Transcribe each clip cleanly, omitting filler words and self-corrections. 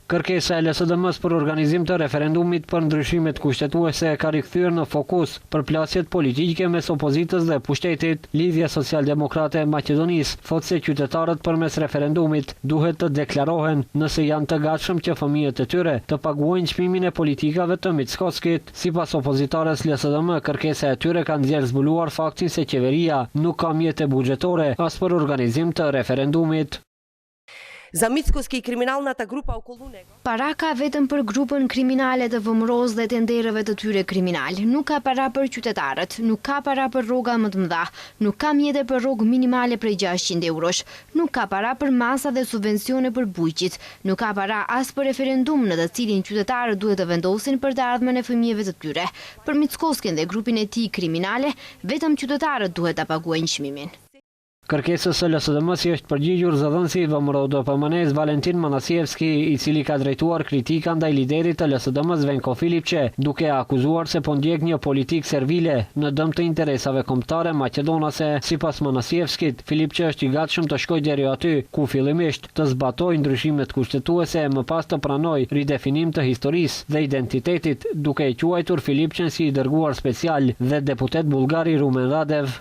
Kërkesa e LSDM-së për organizim të referendumit për ndryshimet kushtetuese ka rikthyer në fokus përplasjet politike mes opozitës dhe pushtetit. Lidhja Socialdemokrate e Maqedonisë thotë se qytetarët përmes referendumit duhet të deklarohen nëse janë të gatshëm që fëmijët e tyre të paguajnë çmimin e politikave të Mickoskit. Sipas opozitares LSDM, kërkesa e tyre ka nxjerrë zbuluar faktin se qeveria nuk ka mjete buxhetore as për organizim të referendumit. За Mickoski и криминалната група околу него. Para ka vetëm për grupën kriminale të VMRO-s dhe tenderëve të tyre kriminalë. Nuk ka para për qytetarët, nuk ka para për rroga më të mëdha, nuk ka mjete për rrogë minimale prej 600 eurosh, nuk ka para për masa dhe subvencione për bujqit, nuk ka para as për referendum në të cilin qytetarët duhet të vendosin për të ardhmen e fëmijëve të tyre. Për Mickoskin dhe grupin e tij kriminale, vetëm qytetarët duhet ta paguajnë çmimin. Kërkesës së LSDM-së i është përgjigjur zëdhënësi i VMRO-DPMNE-së Valentin Manasjevski, i cili ka drejtuar kritika ndaj liderit të LSDM-së Venko Filipçe, duke e akuzuar se po ndjek një politikë servile në dëm të interesave kombëtare maqedonase. Sipas Manasjevskit, Filipçe është i gatshëm të shkojë deri aty, ku fillimisht të zbatojë ndryshimet kushtetuese e më pas të pranojë ridefinim të historisë dhe identitetit, duke e quajtur Filipçen si i dërguar special dhe deputet bullgar i Rumen Radev.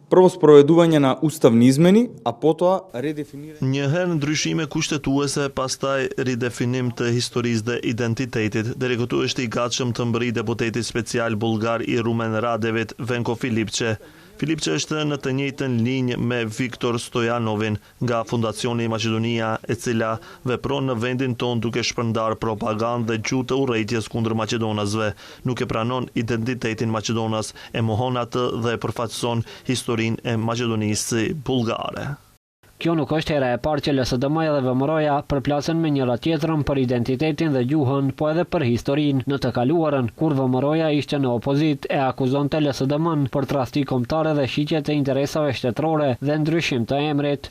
Прво спроведување на уставни измени, а потоа редефинирање Një herë ndryshime kushtetuese, pastaj ridefinim të historisë dhe identitetit. Deri këtu është i gatshëm të mbërrijë deputeti special bullgar i Rumen Radevit, Venko Filipçe. Filipçe është në të njëjtën linjë me Viktor Stojanovin nga Fondacioni Maqedonia, e cila vepron në vendin tonë duke shpërndarë propagandë dhe gjuhë të urrejtjes kundër maqedonasve. Nuk e pranon identitetin maqedonas, e mohon atë dhe e përfaqëson historinë e Maqedonisë si bullgare. Kjo nuk është hera e parë që LSDM-ja dhe VMRO-ja përplasen me njëra tjetrën për identitetin dhe gjuhën, po edhe për historinë. Në të kaluarën, kur VMRO-ja ishte në opozitë, e akuzonte LSDM-n për tradhti kombëtare dhe shitje të interesave shtetërore dhe ndryshim të emrit.